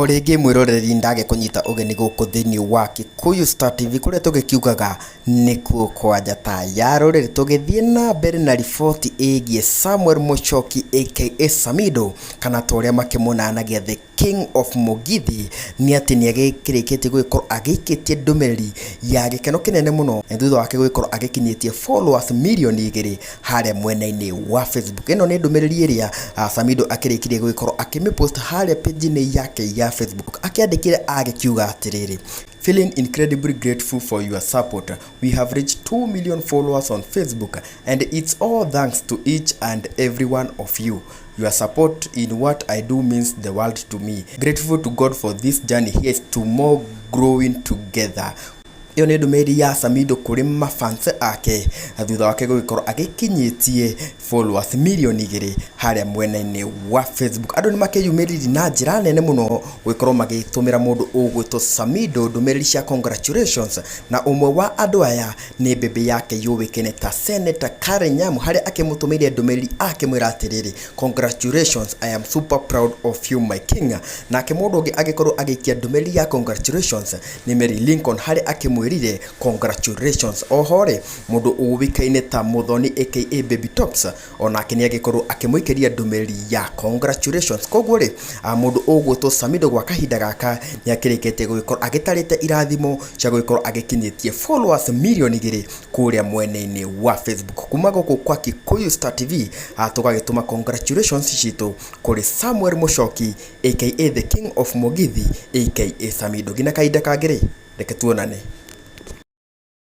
O rĩngĩ mwĩroreri ndagĩkũnyita ũgeni gũkũ thĩinĩ wa Kikuyu Star TV kũrĩa tũgĩkiugaga nĩkuo kwa njata ya rũrĩrĩ. Tũgĩthiĩ na mbere na riboti ĩgiĩ Samuel Mũchoki aka Samido, kana ta ũrĩa makĩmũnanagia The King of Mũgithi, nĩ atĩ nĩ agĩkĩrĩkĩtie gũgĩkorwo agĩikĩtie ndũmĩrĩri ya gĩkeno kĩnene mũno thutha wake gũgĩkorwo agĩkinyĩtie followers 2,000,000 harĩa mwena-inĩ wa Facebook. Ĩno nĩ ndũmĩrĩri ĩrĩa Samido akĩrĩkirie gũgĩkorwo akĩmĩpost harĩa page-inĩ yake ya Facebook, akĩandĩkire agĩkiuga atĩrĩrĩ: "Feeling incredibly grateful for your support. We have reached 2 million followers on Facebook and it's all thanks to each and every one of you. Your support in what I do means the world to me. Grateful to God for this journey. Here's to more growing together." Ĩyo nĩ ndũmĩrĩri ya Samido kũrĩ mafans ake thutha wake gũgĩkorwo agĩkinyĩtie followers 2,000,000 harĩa mwena-inĩ wa Facebook. Andũ nĩ makĩyumĩririe na njĩra nene mũno gũgĩkorwo magĩtũmĩra mũndũ ũgwĩtwo Samido ndũmĩrĩri cia congratulations, na ũmwe wa andũ aya nĩ mbĩmbĩ yake yũĩkaine ta Senator Karen Nyamu, harĩa akĩmũtũmĩire ndũmĩrĩri akĩmwĩra atĩrĩrĩ, "Congratulations, I am super proud of you, my king." Nake mũndũ ũngĩ agĩkorwo agĩikia ndũmĩrĩri ya congratulations nĩ Mary Lincoln, harĩa akĩmwĩrire congratulations. Oho rĩ, mũndũ ũĩkaine ta Muthoni aka Baby Tops onake nĩ agĩkorwo akĩmũikĩria ndũmĩrĩri ya congratulations. Koguo rĩ, mũndũ ũgwĩtwo Samido gwa kahinda gaka nĩ akĩrĩkĩtie gũgĩkorwo agĩtarĩte irathimo cia gũgĩkorwo agĩkinyĩtie followers 2,000,000 kũrĩa mwena-inĩ wa Facebook. Kuma gũkũ kwa Kikuyu Star TV, tũgagĩtũma congratulations citũ kũrĩ Samuel Mũchoki aka the King of Mũgithi aka Samido. Nginya kahinda kangĩ rĩ, reke tuonane.